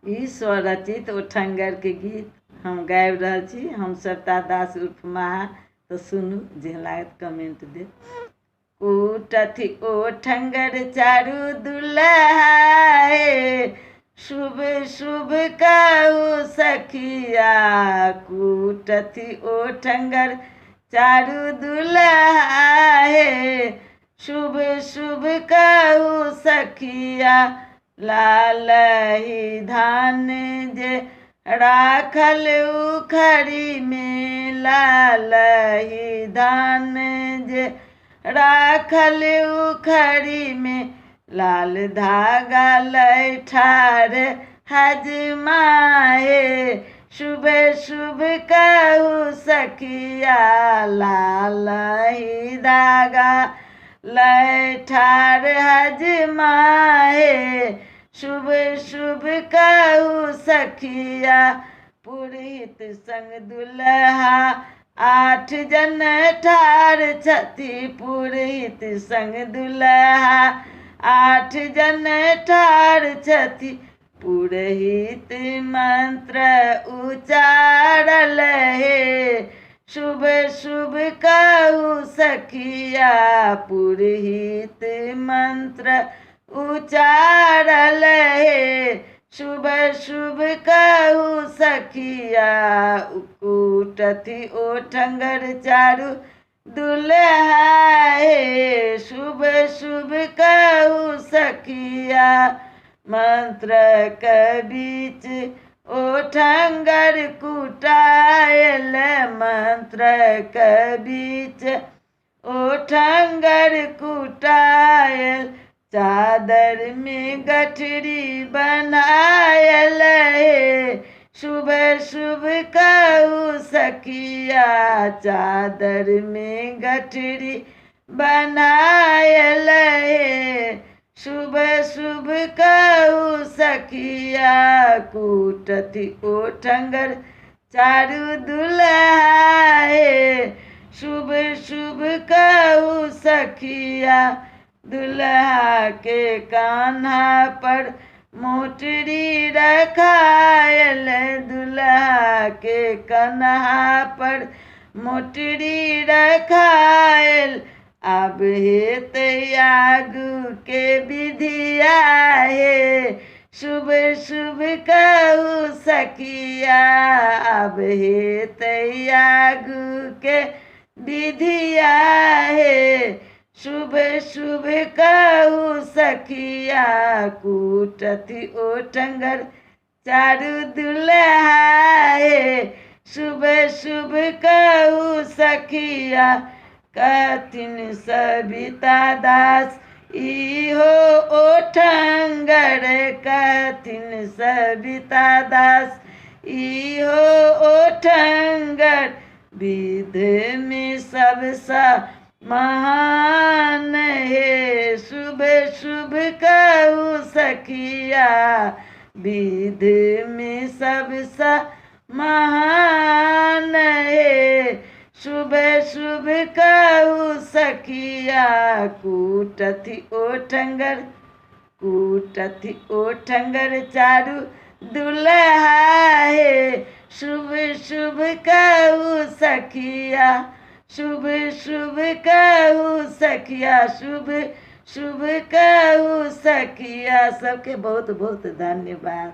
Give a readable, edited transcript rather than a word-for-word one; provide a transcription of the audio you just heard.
ई स्वरचित ओठङ्गरके गीत हम गाबि रहल छी। हम सविता दास उर्फ महा। तऽ सुनू, जेहन लागत कमेंट देब। कूटथि ओठङ्गर चारू दुल्हा हे, शुभ शुभ कहू सखिया। कूटथि ओठङ्गर चारू दुल्हा हे, शुभ शुभ कहू सखिया। लाल ही धान जे राखल उखड़ी में, लाल ही धान जे राखल उखड़ी में, लाल धागा लै ठार हजमा हे, शुभ शुभ कहू सखिया। लाल ही धागा लै ठार हजमा हे, शुभ शुभ कहू सखिया। पुरोहित संग दुल्हा 8 जन ठार छथि, पुरोहित संग दुल्हा 8 जन ठार छथि। पुरोहित मंत्र उच्चारल हे, शुभ शुभ कहू सखिया। पुरोहित मंत्र उच्चारल हे, शुभ शुभ कहू सखिया। कूटथि ओठङ्गर चारू दुल्हा हे, शुभ शुभ कहू सखिया। मंत्र के बीच ओठङ्गर कुटायल, मंत्र के बीच ओठङ्गर कुटायल, चादर में गठरी बनायल हे, शुभ शुभ कहू सखिया। चादर में गठरी बनायल हे, शुभ शुभ कहू सखिया। कूटथि ओठङ्गर चारू दुल्हा हे, शुभ शुभ कहू सखिया। दुल्हा के कान्हा पर मोटरी रखायल, दुल्हा के कन्हा पर मोटरी रखायल, अब हेतै आगू के विधिया हे, शुभ शुभ कहू सखिया। अब हेतै आगू के विधिया हे, शुभ शुभ कहू सखिया। कूटथि ओठङ्गर चारू दुल्हा हे, शुभ शुभ कहू सखिया। कहथिन सविता दास इहो ओठङ्गर, कहथिन सविता दास इहो ओठङ्गर, विध में सबसँ महान हे, शुभ शुभ कहू सखिया। विध में सबसँ महान हे, शुभ शुभ कहू सखिया। कूटथि ओठङ्गर, कूटथि ओठङ्गर चारू दुल्हा हे, शुभ शुभ कहू सखिया। शुभ शुभ कहू सखिया, शुभ शुभ कहू सखिया। सबके बहुत बहुत धन्यवाद।